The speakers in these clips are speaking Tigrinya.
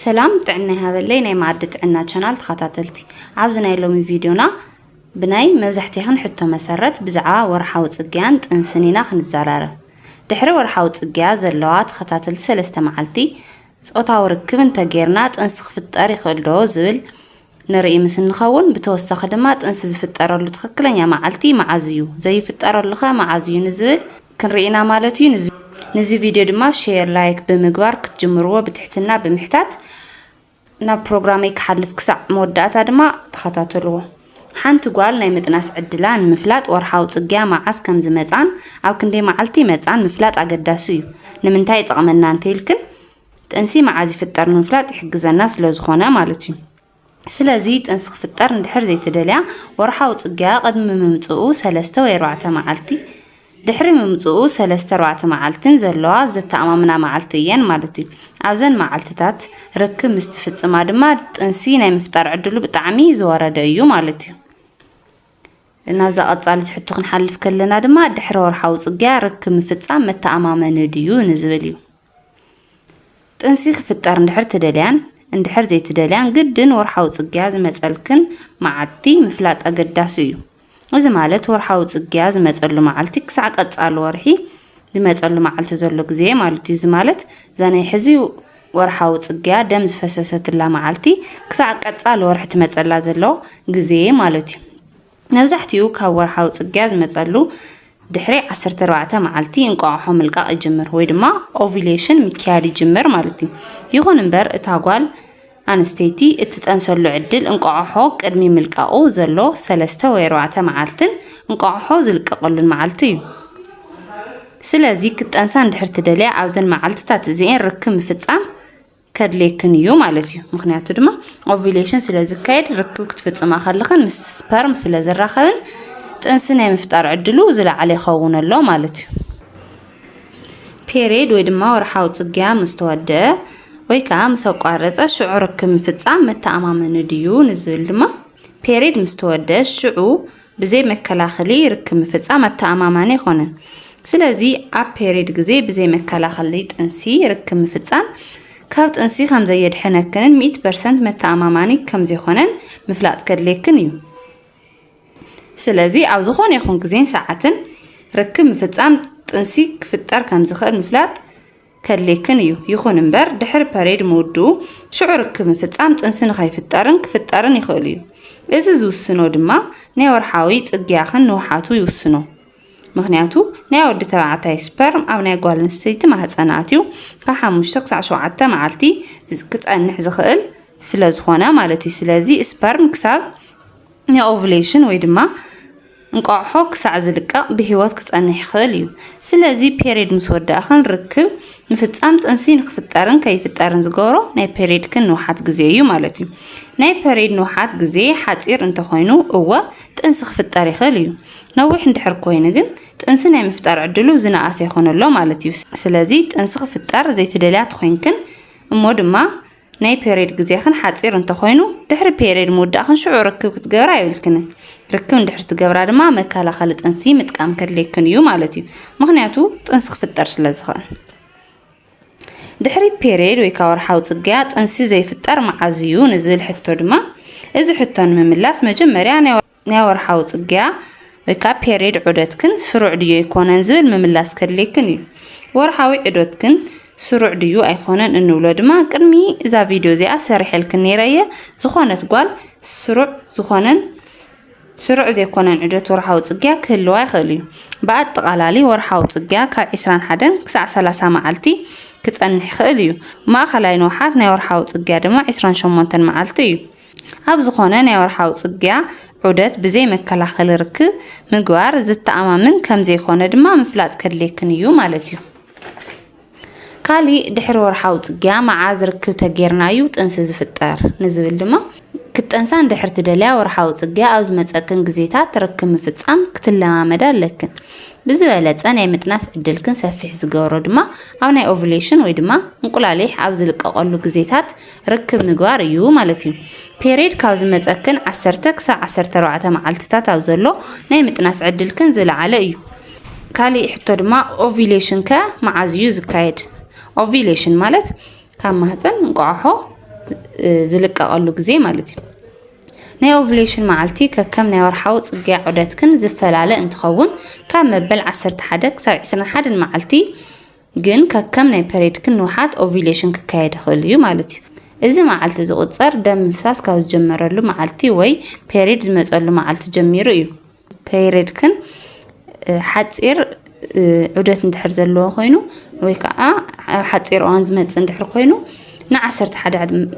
ሰላም ጥዕና ይሃበለይ ናይ መኣዲ ጥዕና ቻናል ተኸታተልቲ። ኣብዚ ናይ ሎሚ ቪድዮና ብናይ መብዛሕትኽን ሕቶ መሰረት ብዛዕባ ወርሓዊ ጽግያን ጥንስን ኢና ክንዘራረብ። ድሕሪ ወርሓዊ ጽግያ ዘለዋ ተኸታተልቲ ሰለስተ መዓልቲ ጾታዊ ርክብ እንተጌርና ጥንሲ ክፍጠር ይኽእል ዶ ዝብል ንርኢ ምስ እንኸውን፣ ብተወሳኺ ድማ ጥንሲ ዝፍጠረሉ ትኽክለኛ መዓልቲ መዓዝ እዩ፣ ዘይፍጠረሉኸ መዓዝ እዩ ንዝብል ክንርኢ ኢና ማለት እዩ። ንዚ፣ ንዚ ቪድዮ ድማ ሼር፣ ላይክ ብምግባር ክትጅምርዎ ብትሕትና ብምሕታት፣ ናብ ፕሮግራመይ ክሓልፍ ክሳዕ መወዳእታ ድማ ተኸታተልዎ። ሓንቲ ጓል ናይ ምጥናስ ዕድላ ንምፍላጥ ወርሓዊ ጽግያ መዓዝ ከም ዝመጻን ኣብ ክንደይ መዓልቲ ይመጻን ምፍላጥ ኣገዳሲ እዩ። ንምንታይ ይጠቕመና እንተኢልክን፣ ጥንሲ መዓዝ ይፍጠር ንምፍላጥ ይሕግዘና ስለ ዝኾነ ማለት እዩ። ስለዚ ጥንሲ ክፍጠር እንድሕር ዘይትደልያ፣ ወርሓዊ ጽግያ ቅድሚ ምምጽኡ ሰለስተ ወይ ኣርባዕተ መዓልቲ፣ ድሕሪ ምምጽኡ ሰለስተ ኣርባዕተ መዓልትን ዘለዋ ዘተኣማምና መዓልቲ እየን ማለት እዩ። ኣብዘን መዓልትታት ርክብ ምስ ትፍጽማ ድማ ጥንሲ ናይ ምፍጣር ዕድሉ ብጣዕሚ ዝወረደ እዩ ማለት እዩ። ናብዛ ቀጻሊት ሕቶ ክንሓልፍ ከለና ድማ ድሕሪ ወርሓዊ ጽግያ ርክብ ምፍጻም መተኣማመኒ ድዩ ንዝብል እዩ። ጥንሲ ክፍጠር እንድሕር ትደልያን እንድሕር ዘይትደልያን ግድን ወርሓዊ ጽግያ ዝመጸልክን መዓልቲ ምፍላጥ ኣገዳሲ እዩ። እዚ ማለት ወርሓዊ ጽግያ ዝመጸሉ መዓልቲ ክሳዕ ቀጻሊ ወርሒ ዝመጸሉ መዓልቲ ዘሎ ግዜ ማለት እዩ። እዚ ማለት እዛ ናይ ሕዚ ወርሓዊ ጽግያ ደም ዝፈሰሰትላ መዓልቲ ክሳዕ ቀጻሊ ወርሒ ትመጸላ ዘሎ ግዜ ማለት እዩ። መብዛሕትኡ ካብ ወርሓዊ ጽግያ ዝመጸሉ ድሕሪ ዓሰርተ ኣርባዕተ መዓልቲ እንቋቑሖ ምልቃቕ ይጅምር ወይ ድማ ኦቪሌሽን ምክያድ ይጅምር ማለት እዩ። ይኹን እምበር እታ ጓል ኣንስተይቲ እትጠንሰሉ ዕድል እንቋቑሖ ቅድሚ ምልቃቑ ዘሎ ሰለስተ ወይ ኣርባዕተ መዓልትን እንቋቑሖ ዝልቀቐሉን መዓልቲ እዩ። ስለዚ ክትጠንሳ እንድሕር ትደልያ ኣብዘን መዓልትታት እዚኤን ርክብ ምፍጻም ከድልየክን እዩ ማለት እዩ። ምኽንያቱ ድማ ኦቪሌሽን ስለ ዝካየድ ርክብ ክትፍጽማ ከለኽን ምስ ስፐርም ስለ ዝራኸብን ጥንሲ ናይ ምፍጣር ዕድሉ ዝለዓለ ይኸውን ኣሎ ማለት እዩ። ፔሬድ ወይ ድማ ወርሓዊ ጽግያ ምስ ተወደአ ወይ ከዓ ምስ ኣቋረጸ ሽዑ ርክብ ምፍጻም መተኣማመኒ ድዩ ንዝብል ድማ ፔሬድ ምስ ተወደአ ሽዑ ብዘይ መከላኸሊ ርክብ ምፍጻም ኣተኣማማኒ ኣይኮነን። ስለዚ ኣብ ፔሬድ ግዜ ብዘይ መከላኸሊ ጥንሲ ርክብ ምፍጻም ካብ ጥንሲ ከም ዘየድሕነክንን ሚእቲ ፐርሰንት መተኣማማኒ ከም ዘይኮነን ምፍላጥ ከድልየክን እዩ። ስለዚ ኣብ ዝኾነ ይኹን ግዜን ሰዓትን ርክብ ምፍጻም ጥንሲ ክፍጠር ከም ዝኽእል ምፍላጥ ከድልየክን እዩ። ይኹን እምበር ድሕሪ ፐሬድ ምውድኡ ሽዑ ርክብ ምፍጻም ጥንሲ ንኸይፍጠርን ክፍጠርን ይኽእል እዩ። እዚ ዝውስኖ ድማ ናይ ወርሓዊ ጽግያኽን ንውሓቱ ይውስኖ። ምኽንያቱ ናይ ወዲ ተባዕታይ ስፐርም ኣብ ናይ ጓል ኣንስተይቲ ማህጸን ኣትዩ ካብ ሓሙሽተ ክሳዕ ሸውዓተ መዓልቲ ክጸንሕ ዝኽእል ስለ ዝኾነ ማለት እዩ። ስለዚ ስፐርም ክሳብ ናይ ኦቭሌሽን ወይ ድማ እንቋቑሖ ክሳዕ ዝልቀቕ ብህይወት ክጸንሕ ይኽእል እዩ። ስለዚ ፔሬድ ምስ ወዳእኽን ርክብ ምፍጻም ጥንሲ ንክፍጠርን ከይፍጠርን ዝገብሮ ናይ ፔሬድክን ንውሓት ግዜ እዩ ማለት እዩ። ናይ ፔሬድ ንውሓት ግዜ ሓጺር እንተኾይኑ እወ ጥንሲ ክፍጠር ይኽእል እዩ። ነዊሕ እንድሕር ኮይኑ ግን ጥንሲ ናይ ምፍጣር ዕድሉ ዝነኣሰ ይኾነሎ ማለት እዩ። ስለዚ ጥንሲ ክፍጠር ዘይትደልያ ተኾይንክን እሞ ድማ ናይ ፔሬድ ግዜኽን ሓጺር እንተኾይኑ ድሕሪ ፔሬድ ምውዳእኽን ሽዑ ርክብ ክትገብራ የብልክንን። ርክብ እንድሕር ትገብራ ድማ መከላኸሊ ጥንሲ ምጥቃም ከድልየክን እዩ ማለት እዩ። ምኽንያቱ ጥንሲ ክፍጠር ስለ ዝኽእል። ድሕሪ ፔሬድ ወይ ከዓ ወርሓዊ ጽግያ ጥንሲ ዘይፍጠር መዓዝ እዩ ንዝብል ሕቶ ድማ እዚ ሕቶ ንምምላስ መጀመርያ ናይ ናይ ወርሓዊ ጽግያ ወይ ከዓ ፔሬድ ዑደትክን ስሩዕ ድዩ ኣይኮነን ዝብል ምምላስ ከድልየክን እዩ። ወርሓዊ ዑደትክን ስሩዕ ድዩ ኣይኮነን እንብሎ ድማ ቅድሚ እዛ ቪድዮ እዚኣ ሰሪሐልክን ነይረ እየ። ዝኾነት ጓል ስሩዕ ዝኾነን ስሩዕ ዘይኮነን ዑደት ወርሓዊ ጽግያ ክህልዋ ይኽእል እዩ። ብኣጠቓላሊ ወርሓዊ ጽግያ ካብ ዕስራን ሓደን ክሳዕ ሰላሳ መዓልቲ ክጸንሕ ይኽእል እዩ። ማእኸላይ ንውሓት ናይ ወርሓዊ ጽግያ ድማ ዕስራን ሸሞንተን መዓልቲ እዩ። ኣብ ዝኾነ ናይ ወርሓዊ ጽግያ ዑደት ብዘይ መከላኸሊ ርክብ ምግባር ዝተኣማምን ከም ዘይኮነ ድማ ምፍላጥ ከድልየክን እዩ ማለት እዩ። ካሊእ ድሕሪ ወርሓዊ ጽግያ መዓዝ ርክብ ተጌርና እዩ ጥንሲ ዝፍጠር ንዝብል ድማ ክትጠንሳ እንድሕር ትደልያ ወርሓዊ ጽግያ ኣብ ዝመጸክን ግዜታት ርክብ ምፍጻም ክትለማመዳ ኣለክን። ብዝበለጸ ናይ ምጥናስ ዕድልክን ሰፊሕ ዝገብሮ ድማ ኣብ ናይ ኦቭሌሽን ወይ ድማ እንቁላሊሕ ኣብ ዝልቀቐሉ ግዜታት ርክብ ምግባር እዩ ማለት እዩ። ፔሬድ ካብ ዝመጸክን ዓሰርተ ክሳብ ዓሰርተ ኣርባዕተ መዓልትታት ኣብ ዘሎ ናይ ምጥናስ ዕድልክን ዝለዓለ እዩ። ካሊእ ሕቶ ድማ ኦቪሌሽን ከ መዓዝ እዩ ዝካየድ? ኦቪሌሽን ማለት ካብ ማህፀን እንቋቑሖ ዝልቀቐሉ ግዜ ማለት እዩ። ናይ ኦቭሌሽን መዓልቲ ከከም ናይ ወርሓዊ ጽግያ ዑደትክን ዝፈላለ እንትኸውን፣ ካብ መበል ዓሰርተ ሓደ ክሳብ ዕስራን ሓደን መዓልቲ ግን ከከም ናይ ፔሬድክን ንውሓት ኦቪሌሽን ክካየድ ይኽእል እዩ ማለት እዩ። እዚ መዓልቲ ዝቑጸር ደም ምፍሳስ ካብ ዝጀመረሉ መዓልቲ ወይ ፔሬድ ዝመጸሉ መዓልቲ ጀሚሩ እዩ። ፔሬድክን ሓፂር ዑደት እንድሕር ዘለዎ ኮይኑ ወይ ከዓ ኣብ ሓፂር እዋን ዝመፅእ እንድሕር ኮይኑ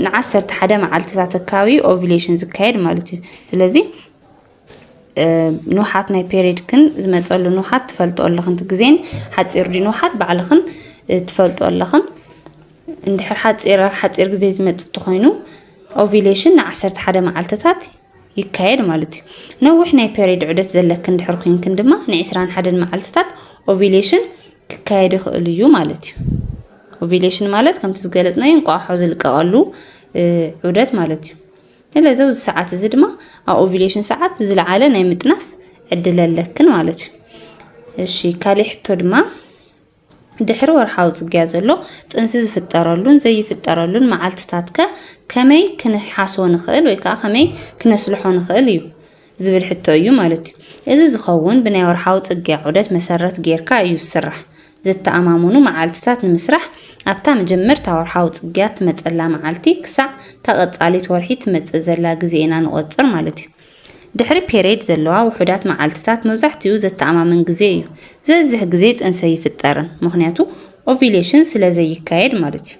ንዓሰርተ ሓደ መዓልትታት ኣካባቢ ኦቪሌሽን ዝካየድ ማለት እዩ። ስለዚ ንውሓት ናይ ፔሬድክን ዝመፀሉ ንውሓት ትፈልጦ ኣለኽን፣ እቲ ግዜን ሓፂር ድዩ ንውሓት ባዕልኽን ትፈልጦ ኣለኽን። እንድሕር ሓፂር ሓፂር ግዜ ዝመፅእ እንተኾይኑ ኦቪሌሽን ንዓሰርተ ሓደ መዓልትታት ይካየድ ማለት እዩ። ነዊሕ ናይ ፔሬድ ዑደት ዘለክን እንድሕር ኮይንክን ድማ ንዕስራን ሓደን መዓልትታት ኦቪሌሽን ክካየድ ይኽእል እዩ ማለት እዩ። ኦቪሌሽን ማለት ከምቲ ዝገለፅናዮ እንቋቑሖ ዝልቀቐሉ ዑደት ማለት እዩ። ስለዚ ኣብዚ ሰዓት እዚ ድማ ኣብ ኦቪሌሽን ሰዓት ዝለዓለ ናይ ምጥናስ ዕድል ኣለክን ማለት እዩ። እሺ፣ ካሊእ ሕቶ ድማ ድሕሪ ወርሓዊ ጽግያ ዘሎ ጥንሲ ዝፍጠረሉን ዘይፍጠረሉን መዓልትታትከ ከመይ ክንሓስቦ ንኽእል ወይ ከዓ ከመይ ክነስልሖ ንኽእል እዩ ዝብል ሕቶ እዩ ማለት እዩ። እዚ ዝኸውን ብናይ ወርሓዊ ጽግያ ዑደት መሰረት ጌርካ እዩ ዝስራሕ። ዝተኣማምኑ መዓልትታት ንምስራሕ ኣብታ መጀመርታ ወርሓዊ ጽግያ ትመጸላ መዓልቲ ክሳዕ እታ ቀጻሊት ወርሒ ትመጽእ ዘላ ግዜ ኢና ንቖጽር ማለት እዩ። ድሕሪ ፔሬድ ዘለዋ ውሑዳት መዓልትታት መብዛሕትኡ ዘተኣማምን ግዜ እዩ። ዝበዝሕ ግዜ ጥንሲ ኣይፍጠርን፣ ምኽንያቱ ኦቪሌሽን ስለ ዘይካየድ ማለት እዩ።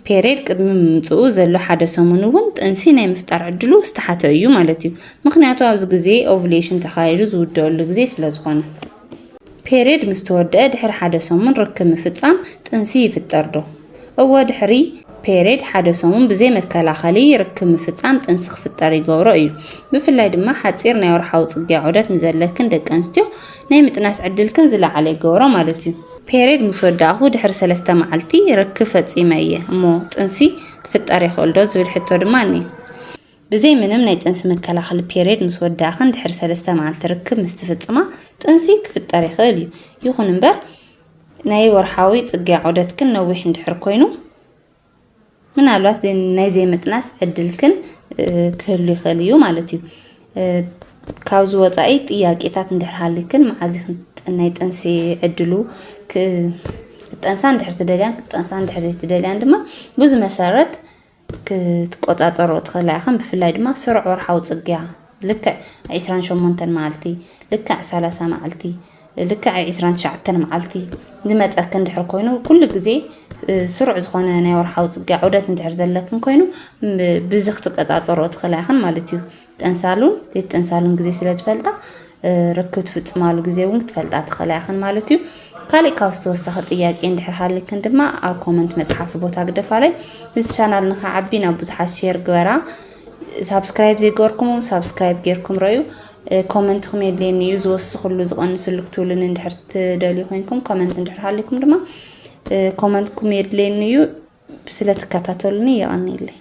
ፔሬድ ቅድሚ ምምፅኡ ዘሎ ሓደ ሰሙን እውን ጥንሲ ናይ ምፍጣር ዕድሉ ዝተሓተ እዩ ማለት እዩ። ምኽንያቱ ኣብዚ ግዜ ኦቪሌሽን ተኻይዱ ዝውደአሉ ግዜ ስለ ዝኾነ። ፔሬድ ምስ ተወደአ ድሕሪ ሓደ ሰሙን ርክብ ምፍጻም ጥንሲ ይፍጠር ዶ? እወ፣ ድሕሪ ፔሬድ ሓደ ሰሙን ብዘይ መከላኸሊ ርክብ ምፍጻም ጥንሲ ክፍጠር ይገብሮ እዩ። ብፍላይ ድማ ሓጺር ናይ ወርሓዊ ጽግያ ዑደት ንዘለክን ደቂ ኣንስትዮ ናይ ምጥናስ ዕድልክን ዝለዓለ ይገብሮ ማለት እዩ። ፔሬድ ምስ ወዳእኹ ድሕሪ ሰለስተ መዓልቲ ርክብ ፈጺመ እየ እሞ ጥንሲ ክፍጠር ይኽእል ዶ ዝብል ሕቶ ድማ እኒአ። ብዘይ ምንም ናይ ጥንሲ መከላኸሊ ፔሬድ ምስ ወዳእኽን ድሕሪ ሰለስተ መዓልቲ ርክብ ምስ ትፍጽማ ጥንሲ ክፍጠር ይኽእል እዩ። ይኹን እምበር ናይ ወርሓዊ ጽግያ ዑደትክን ነዊሕ እንድሕር ኮይኑ ምናልባት ናይ ዘይምጥናስ ዕድልክን ክህሉ ይኽእል እዩ ማለት እዩ። ካብዚ ወፃኢ ጥያቄታት እንድሕር ሃልክን መዓዝ ኢኽን ናይ ጥንሲ ዕድሉ ክጠንሳ እንድሕር ትደልያን ክጠንሳ እንድሕር ዘይትደልያን ድማ ብዙ መሰረት ክትቆፃፀሮ ትኽእላ ኢኽን። ብፍላይ ድማ ስሩዕ ወርሓዊ ፅግያ ልክዕ ዒስራን ሸሞንተን መዓልቲ፣ ልክዕ ሰላሳ መዓልቲ፣ ልክዕ ዒስራን ትሽዓተን መዓልቲ ዝመፀክን እንድሕር ኮይኑ ኩሉ ግዜ ስሩዕ ዝኾነ ናይ ወርሓዊ ፅግያ ዑደት እንድሕር ዘለክን ኮይኑ ብዚ ክትቆፃፀሮ ትኽእላ ኢኽን ማለት እዩ። ጥንሳሉን ዘይትጥንሳሉን ግዜ ስለ ትፈልጣ ርክብ ትፍፅማሉ ግዜ እውን ክትፈልጣ ትኽእላ ኢኽን ማለት እዩ። ካሊእ ካብ ዝተወሰኸ ጥያቄ እንድሕር ሃልክን ድማ ኣብ ኮመንት መፅሓፊ ቦታ ግደፋለይ። እዚ ቻናል ንኸዓቢ ናብ ብዙሓት ሼር ግበራ። ሳብስክራይብ ዘይገበርኩም እውን ሳብስክራይብ ጌርኩም ረዩ። ኮመንትኩም የድልየኒ እዩ ዝወስኽሉ ዝቐንስሉ ክትብሉኒ እንድሕር ትደልዩ ኮይንኩም ኮመንት እንድሕር ሃልኩም ድማ ኮመንትኩም የድልየኒ እዩ። ስለትከታተሉኒ የቐንየለይ።